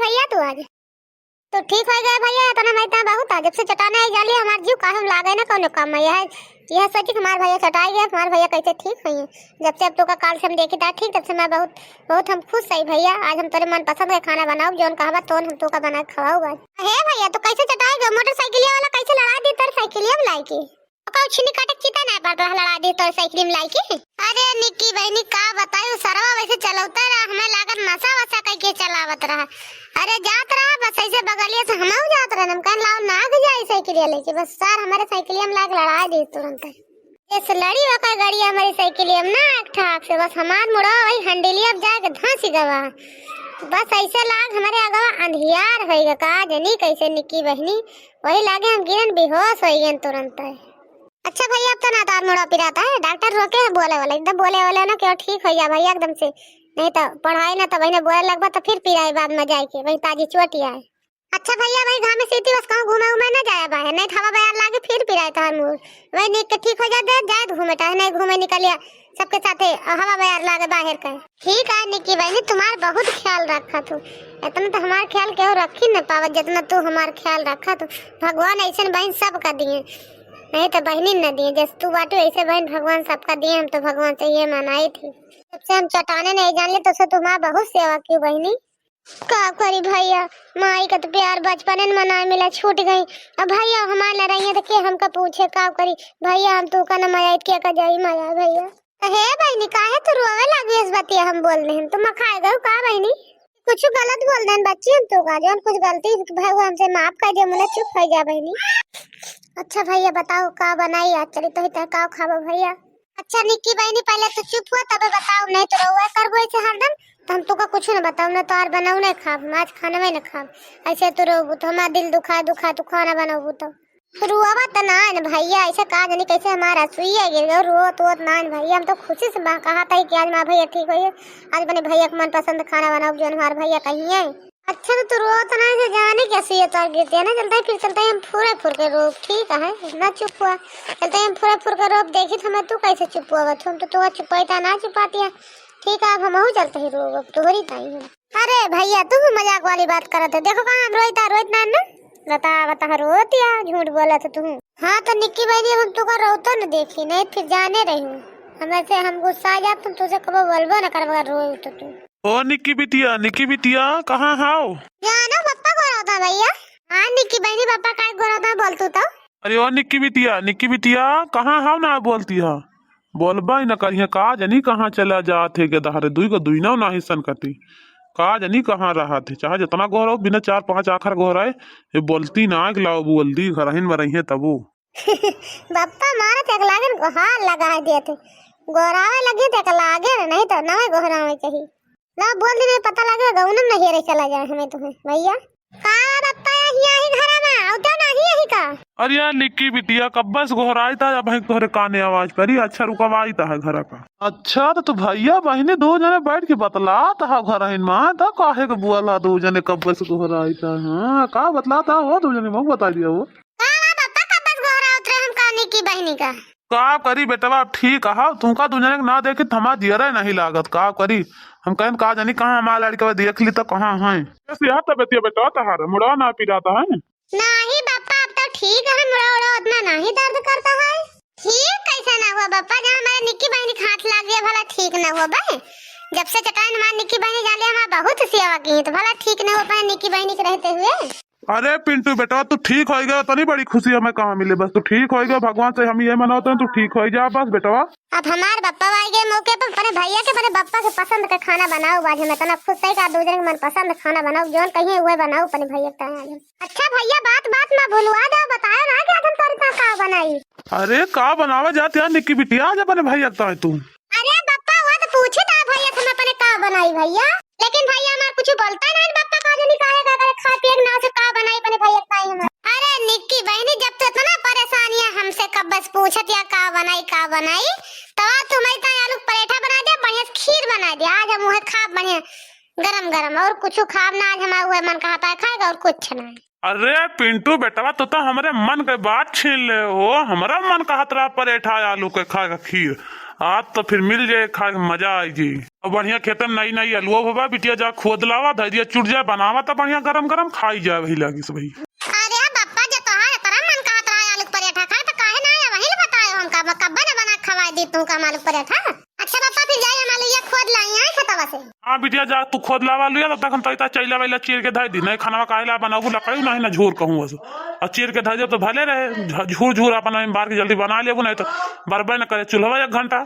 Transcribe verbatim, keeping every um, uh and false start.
भैया तू आज। तो ठीक होइ गए भैया, इतना मैं इतना बहुत आ। जब से चटाने आई जाली हमार जीव काहे लागे ना कौनो काम में। यह, यह सोची कि हमार भैया चटाई गए, हमार भैया कैसे ठीक होइहैं। जब से अब तोका काल से हम देखी था ठीक, तब से मैं बहुत, बहुत हम खुश हई भैया। आज हम तोरे मनपसंद के खाना बनाउब, जौन कहबा तौन हम तोका बना के खवाउब आज। हे भैया, तू कैसे चटाई गए? मोटरसाइकिलिया वाला कैसे लड़ा दी तोर साइकिलिया में लाइके? ओका उछिनी काटे के चिता ना पड़ रहा, लड़ा दी तोर साइकिल में लाइके। अरे निक्की बहिनी, का बताई, उ सरवा वैसे चलौते रहा, हमें लागत नशा वशा कइके चलावत रहा। अरे जात रहा बस ऐसे बगलिया से हमहू जात रहे, हम कहन लाओ नाग जाई साइकिलिया लेके, बस सर हमारे साइकिलिया में लाग लड़ा दी तुरंत। जैसे लड़ी ओकर गड़िया हमारी साइकिलिया में ना एक ठाक से, बस हमार मुड़वा वही हंडिलिया में जाके धंस गवा। बस ऐसे लाग हमारे अगवा अंधियार होइगा, का जनी कैसे निक्की बहिनी, वही लागे हम गिरन बेहोश होइ गए तुरंत। अच्छा भैया, अब तो ना तार मुड़ा पिराता है, डॉक्टर रोके है बोले वाला, एकदम बोले वाला ना क्यों ठीक हो जा भैया एकदम से, नहीं तो पढ़ाई ना तो वही बोले लगबा तो फिर पिराई बाद में जाए के वही ताजी चोट आए। अच्छा भैया, वही घामे सीती बस कहूँ घूमे उमे ना जाए बाहर, नहीं तो हवा बयार लागे फिर पिराए तोहर मुड़। वही निक के ठीक हो जाते, जाए घूमे टहने, घूमे निकलिया सबके साथे, हवा बयार लागे बाहर का। ठीक है निक्की बहिनी, तुम्हार बहुत ख्याल रखा तू, इतना तो हमार ख्याल केहू रखी न पावत जितना तू हमार ख्याल रखा तू। भगवान ऐसन बहिन सबका दिए, नहीं तो बहिनी न दिए, जैसे तू बाटू ऐसे बहिन भगवान सबका दिए। हम तो भगवान से ये मनाई थी, जब से हम चटाने नहीं जान ले तब से तुम्हार बहुत सेवा की बहिनी। का करी भैया, माई का तो प्यार बचपने में ना मिला, छूट गई। अब भैया हमार लड़ाइयाँ तो के हमका पूछे, का करी भैया, हम तू का न मजा के का जाई मजा भैया। तो हे बहिनी, काहे तू रोवे लागी? इस बतिया हम बोल देहन, तू मखाए गऊ का बहिनी? कुछ गलत बोल देहन बच्ची हम तो का, जौन कुछ गलती भई हमसे माफ कर दे, मुला चुप हो जा बहिनी। अच्छा भैया बताओ का बनाई आज, चली तो ही का खाबो भैया? अच्छा निक्की बहिनी, पहले तू चुप हुआ तबे बताओ, नहीं तो रउआ करबो ऐसे हरदम, तो हम तोका कुछ न बताओ, ना तो आर बनाऊ नहीं खाब, हम आज खाना में न खाब। ऐसे तू रोबू तो हमारा दिल दुखा दुखा तू खाना बनाबू तो। रुआवा त ना न भैया, ऐसे का जानी कैसे हमारा सुइया गिर गयो, रोत वोत ना न भैया, हम तो खुशी से बा-, कहा था कि आज हमारा भैया ठीक होइए, आज अपने भैया के मनपसंद खाना बनाओ, जो हमारे भैया कहिए। अच्छा, तो तू रोत ना से जाने क्या सुइया तार गिरते है ना, चलते ही फिर चलते ही हम फुरे फुर के रोब, ठीक है ना, चुप हुआ, चलते ही हम फुरे फुर के रोब, देखी तो हमें तू कैसे चुप हुआ, हम तो तू चुपाई था ना चुपाती है, ठीक है, अब हम चलते ही रोब, अब तोहरी ताई है। अरे भैया, तू भी मजाक वाली बात करत है। देखो कहाँ हम रोइत है, रोइत ना है ना। बता, बता, रोत या झूठ बोलत है तू। हाँ, तो निक्की बहिनी, अब हम तुका रोतो न देखी, नहीं फिर जाने रही हूँ। हमें से हम गुस्सा आ जात, तुम तुझे कबो बोलबो न करब अगर रोए तो तू। ओ निक्की बिटिया, निक्की बिटिया, कहाँ हाव? जानो पप्पा को रोता भैया। हाँ निक्की बहिनी, पप्पा काय को रोता बोल तू तो। अरे ओ निक्की बिटिया, निक्की बिटिया, कहाँ हाव ना बोलती है? बोलबा ही न करिहे, का जनी कहाँ चला जात है, गदहरे दुई गो दुइनौ नाहीं सनकती। का जनी कहाँ रहत है, चाहे जितना गोहराओ, बिना चार पाँच आखर गोहराए, ये बोलती ना, एक लाओ बोलती, घरहिन में रहिहे तबो। बप्पा मारत एक लागन गोहार लगा देत, गोहरावे लगी तो एक लागे न, नहीं तो नवे गोहरावे चाहिए। ला बोल दे, पता लगे गौनम नहीं रे चला जाए हमें तुम्हें भैया। का बप्पा या हिया ही घरा में, आउता नहीं यही का? अरे यार निक्की बिटिया, कब्बे से गोहराई था, अब तोहरे काने आवाज परी। अच्छा रुकवाई था है घरा का। अच्छा तो तू भैया बहिनी दो जने बैठ के बतलात हा घरहिन में, तो काहे के बुआला दो जने कब्बे से गोहराई था? हाँ, का बतलात हा हो दो जने, मुँह बता दिया वो। का बा बप्पा, कब्बे से गोहरावत रहे हम का निक्की बहिनी का? का करी बेटवा, अब ठीक अहा, तुमका दू जने के ना देखी त हमार जियरे नहीं लागत, का करी? हम कहन का जानी कहाँ हमार लड़कवा देख ली त कहाँ है। कैसे यहाँ तबियतिया बेटवा तहार, मुड़वा ना पिराता है? नाही बापा, अब तो ठीक है, मुड़ा उड़ा उतना नहीं दर्द करता है। ठीक कैसे ना हुआ बापा, जहाँ हमारे निक्की बहनी के हाथ लाग गया भला ठीक ना हुआ बे। जब से चटान हमारे निक्की बहनी जाले हमारे बहुत सेवा की है, तो भला ठीक ना हुआ अपने निक्की बहनी के रहते हुए। अरे पिंटू बेटवा, तू ठीक होइ गया, इतनी बड़ी खुशी हमें कहाँ मिले। बस तू ठीक होइ गया, भगवान से हम ये मनावत हैं, तू ठीक होइ जा बस बेटवा। अब हमार बप्पा आइ गए मौके पर, अपने भैया के, अपने बप्पा के पसंद का खाना बनाओ। आज हम इतना खुश है कि आप दो जने के मन पसंद खाना बनाओ, जौन कहिए वह बनाओ अपने भैया के ताईं आज हम। अच्छा भैया, बात बात में भुलवा दो, बताओ ना कि आज हम तोरे का बनाई। अरे का बनावे जात यार निक्की बिटिया, आज अपने भैया के ताईं तू। अरे बप्पा, वो तो पूछे था भैया से, हम अपने का बनाई भैया, लेकिन भैया हमार कुछ बोलता नहीं बप्पा, का जानी काहे का करे, खाए पिए के नाव से का बनाई अपने भैया के ताईं हमार। अरे निक्की बहनी, जब तो इतना परेशान है हमसे, कब बस पूछत या का बनाई, का बनाई, तब तू हमारी ताईं आलू के पराठा बना दे, बढ़िया से खीर बना दे, आज हम वह खाब बढ़िया गरम गरम, और कुछ खाब ना, आज हमारा वह मन कहा पाए खाएगा और कुछ नहीं। अरे पिंटू बेटवा, तू तो हमरे मन के बात छीन ले हो। हमरा मन कहत रहा परेठा आलू के खाए का खीर। आज तो फिर मिल जाए, खाए के मजा आई जी। अब बढ़िया खेते में नई नई अलुआ होबा, बिटिया जा खोद लावा, धइ दिया चुट जाए, बनावा त बढ़िया गरम गरम खाई जाए, वही लागी से वही। अरे बप्पा, जो तोहार इतना मन कहत रहा आलू के पराठा खाए, तो काहे ना आया? वही ले बताए हमका, ब-, कब्बे ना बना के खवाए दी तू का हम आलू के पराठा। अच्छा बप्पा, फिर जाए हम आलू ये खोद लाई, आए खेतवा से। हाँ बिटिया, जा तू खोद लावा आलू, तब तक हम तैता चैला वैला चीर के धइ दी, नहीं खानवा काहे ला बनाबू लकड़ी, नहीं ना झूर कहूँ बस। और चीर के धइ दे तो भले रहे, झ-, झूर झूर अपन में बार के जल्दी बना लेबू, नहीं तो बरबे न करे चूल्हा एक घंटा।